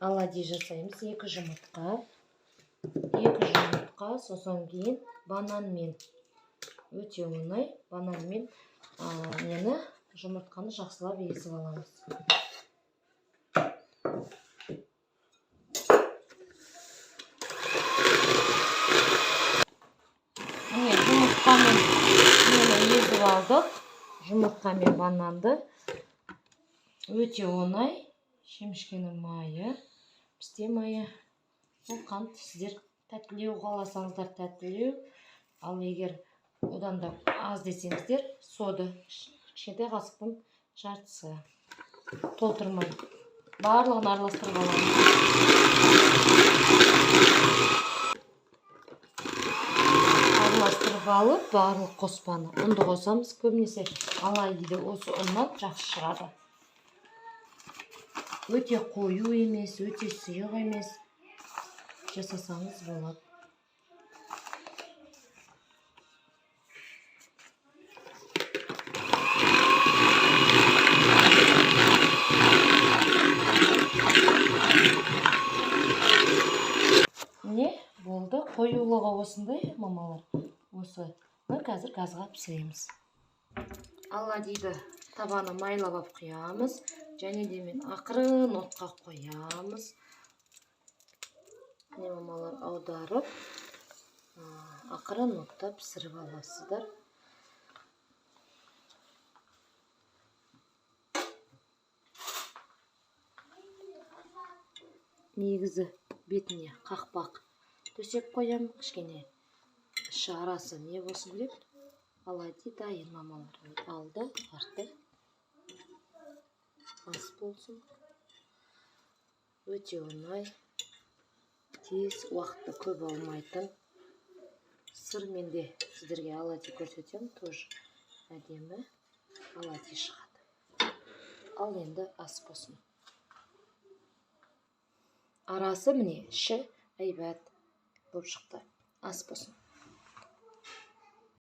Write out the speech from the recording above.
Оладьи жасаймыз. 2 жұмыртқа. 2 жұмыртқа, сосын кейін бананмен. Өте оңай. Бананмен нені, жұмыртқаны жақсылап езіп аламыз. Міне, жұмыртқамен нені езіп алдық. Жұмыртқа мен бананды. Өте оңай. Шемішкенің майы, пісте майы. Бұл қант, сіздер тәттілеу қаласаңыздар тәттілеу, ал егер одан да аз десеңіздер, сода кішкентай қасықтың жартысы, толтырмай. Барлығын араластырып аламыз. Араластырып алып, барлық қоспаны, ұнды қосамыз. Көбінесе оладьиді осы ұннан жақсы шығады. Өте қою емес, өте сұйық емес жасасаңыз болады. Міне, болды. Қоюлығы осындай, мамалар. Осыны қазір газға пісіреміз. Оладьиді табаны майлап алып құямыз. Және де мен ақырын отқа қоямыз. Міне, мамалар, аударып, ақырын отта пісіріп аласыздар. Негізі бетіне қақпақ төсеп қоямын, кішкене іші арасы не болсын деп. Оладьи дайын, мамалар. Алды, арты ас болсын. Өте оңай, тез, уақытты көп алмайтын. Сырмен де сіздерге оладьи көрсетемін, тоже әдемі оладьи шығады. Ал енді ас болсын. Арасы міне, іші әйбат болып шықты. Ас болсын.